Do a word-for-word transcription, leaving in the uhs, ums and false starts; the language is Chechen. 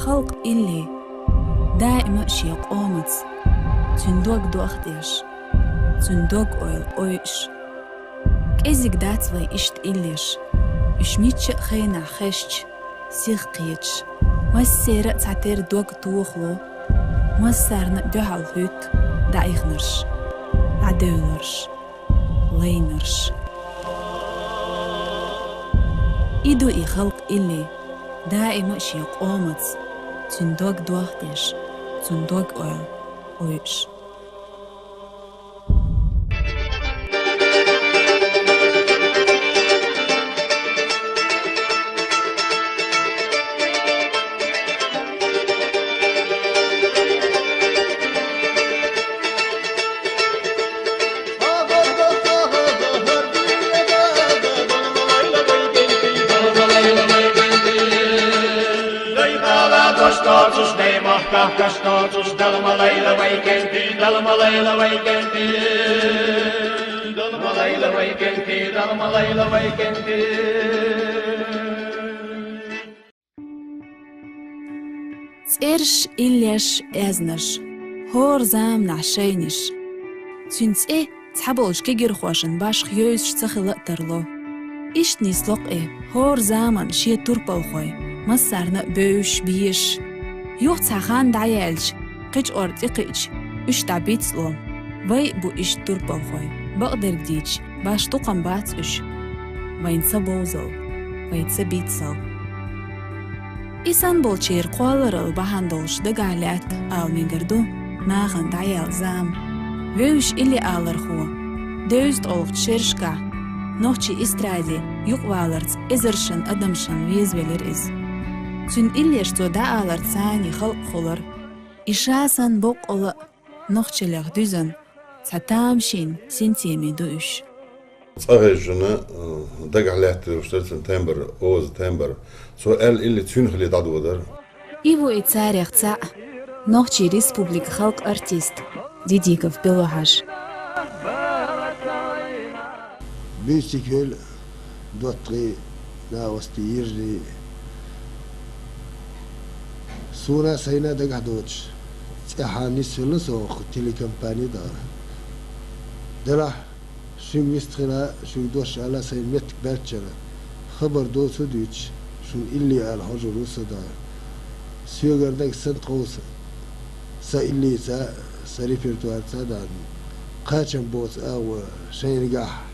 Халкъ илли, даима а шен къомаца, цуьнан дог дохадеш, цуьнан дог-ойла къовлуш. КӀезиг дац вай иштта иллеш, уьш мичча а хенахь хезча, сиха кхеташ. Массеран а цхьатерра дог тохало, массарна а дуьхьал хӀуьтту дӀаихнарш, дӀадевлларш, лайнарш. И ду и халкъ илли, даима а шен къомаца, цуьнан дог дохадеш, цуьнан дог-ойла къовлуш. ЦӀераш, иллеш, аьзнаш, хӀора заманахь шайнаш. Цуьнан цӀе цхьаболчу кегирхошна башха евзаш ца хила а тарло. Иштта нисло-кх и, хӀора заманан шен турпалхой, массарна а бевзаш, безаш. Юха цхьа хан дӀаяьлча, кхечу орра тӀекхиъча, уьш дӀабицло. Вай а бу иштта турпалхой, бакъдерг дийцича, башха дукха хан бац уьш. Вайна ца бовзал, вай ца бицал. И санна болчеран кхолларалла бахьана долуш дагахь лаьтта ала мегар ду нахана дӀаяьлла зама. Вевзаш илли алархо, девза тӀулгӀачу шерашкахь, нохчийн эстраде юкъаваларца эзаршна адамашна везавелира иза. Цуьнан иллеш цо дӀааларца цхьаьна халкъ хуьлура. И ша санна боккъала а нохчаллех дуьзна цхьа тамашийна синтеме ду уьш. Цкъа хезча, э, дагахь лаьтталуш дара цуьнан тембр, оза тембр. Цо аьлла илли цуьнан хиле дӀадоладара. И ву и царех цхьаъ, Нохчийн Республикан халкъан артист Дидиков Бело-Хьаьжа. Буьйса ца кхоьлу доттагӀий, накъостий, йижарий. Суна а, сайна а дагахь доцуш, цӀеххьана нисвелла со хӀокху телекомпани тӀера. Делахь, шуьнга вистхила, шуьнга дош ала сайн меттиг баьллачара, хабар доцу а дуьйцуш, шуна илли ала хьожур ву со да. Соьгара дага санна тховса, сан иллица, сан репертуарца дан, кхачам боцу агӀо шайнигахь